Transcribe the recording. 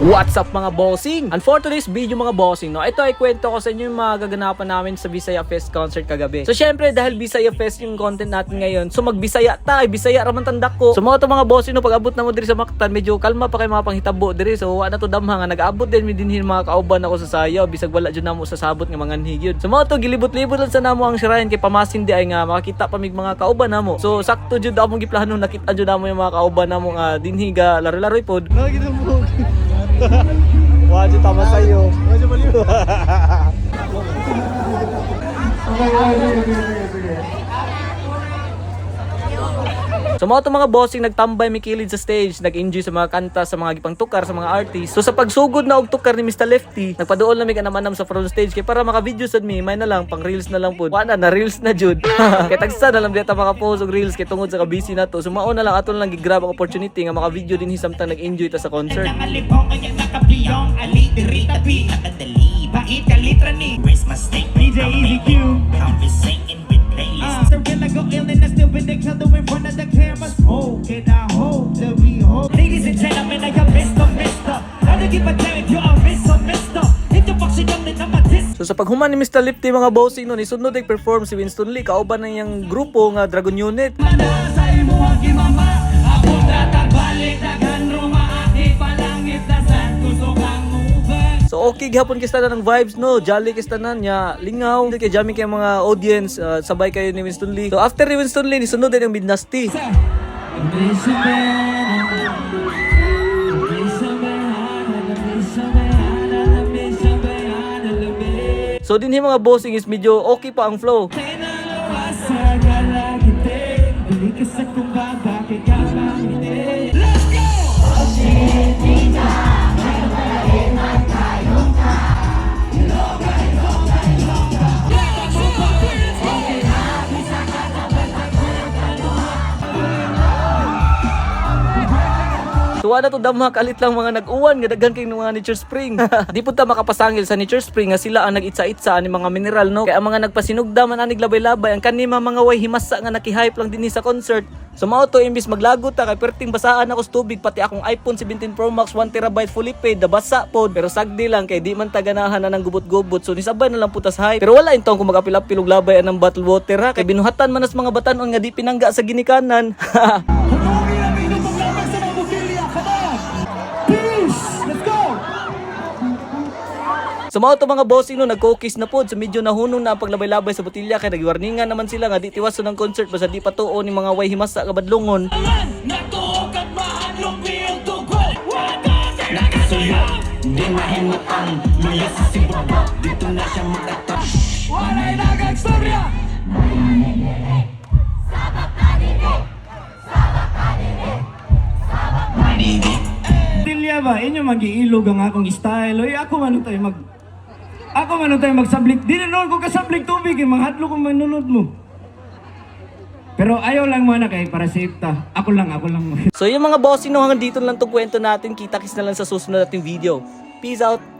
What's up, mga bossing? And for today's video, mga bossing, no, ito ay kwento ko sa inyo yung mga gaganapan namin sa Bisaya Fest concert kagabi. So syempre, dahil Bisaya Fest yung content natin ngayon, so magbisaya ta, ay Bisaya raman tandak ko. So mga to, mga bossing, no, pag abot na mo diri sa Mactan, medyo kalma pa kay mga panghitabo diri. So wa na to damha nga nag-abot din mi dinhin mga kauban ako sa sayaw, bisag wala jud namo sa sabot nga mga gyud. So mga to, gilibot-libot lang sa namo ang shrine kay pamasin di ay nga makakita pa mig mga kauban namo. So sakto jud among giplano, nakita jud namo yung mga kauban namo nga dinhi ga laro-laroy pod. Wajib tama sa'yo. Medyo mali. Okay, sige, sige, sige. So mga to, mga bossing, nagtambay mi kilid sa stage, nag-enjoy sa mga kanta, sa mga gipangtukar sa mga artist. So sa pagsugod na og tukar ni Mr. Lefty, nagpaduol na mi kanam-anam sa front stage kay para maka-video sad mi, may na lang pang reels na lang pud. Wala na reels na jud. Kay tagsa na lang diya ta maka-post og reels kay tungod sa ka-busy na to. So mao na lang aton lang gi-grab ang opportunity nga maka-video din samtang nag-enjoy ta sa concert. Nangalibong kaya nakabiyong Ali diri tabi nakadali Bait ka litra ni Where's my steak? DJ Easy Q. Conversating with playlist. So can I go ill and I still been the killer in front of the camera. Smoke and I hope to be home. Ladies and gentlemen, I am Mr. Mister. I don't give a damn if you're a miss or mister. Hit the box, I'm in my disc. So sa paghuman ni Mr. Lefty, mga bossing, no, nisunod ay perform si Winston Lee kauban na iyang grupo nga Dragon Unit. Sa imuhang gimama Ako tatag-balik Daghan rumaaki Palangit na sa kusog ang uban. So okay gihapon kay tanan ng vibes, no. Jolly kay tanan nya, lingaw. Kay jamming kay mga audience, sabay kayo ni Winston Lee. So after ni Winston Lee, nisunod din ang Midnasty. So din yung mga bossing is medyo okay pa ang flow. So wala to damha, kalit lang mga nag-uwan nga daghan kay mga nature spring. Di pud ta makapasangil sa nature spring nga sila ang nag-itsa-itsa ani mga mineral, no. Kaya ang mga nagpasinugda man anig labay-labay ang kani mga way himasa nga naki-hype lang dinhi sa concert. So mao to, imbis maglagot ta kay perting basaan ako sa tubig, pati akong iPhone 17 Pro Max 1 TB fully paid nabasa pod, pero sagdi lang kay di man taganahan na ng gubot-gubot, so nisabay na lang putas hype. Pero wala intong kung magapil-apil og labay anang bottled water ha, kay binuhatan man as mga batanon nga di pinangga sa ginikanan. Hunungin ang inyong lamang sa mga botilya. Come on! Peace! Let's go! So mao to, mga bossing, no, nag-cookies na pod. So medyo nahunong na ang paglabay-labay sa botilya kay nagwarningan naman sila nga di tiwason ng concert basta di patuo ni mga way himasa nga badlongon. Nakasuyo, di mahimatang. Luya sa sibaba, dito na siya magtatap. Walay nagagstorya! Botilya ba? Inyo magiilog ang akong style. Oy, ako man tayo magsablik. Di na noon ko kasablik tubig. Eh. Manghadlo kung manunod mo. Pero ayaw lang mo na kay para safe ta. Ako lang, ako lang. So yung mga bossing, no, hanggang dito lang tong kwento natin. Kita-kits na lang sa susunod nating video. Peace out!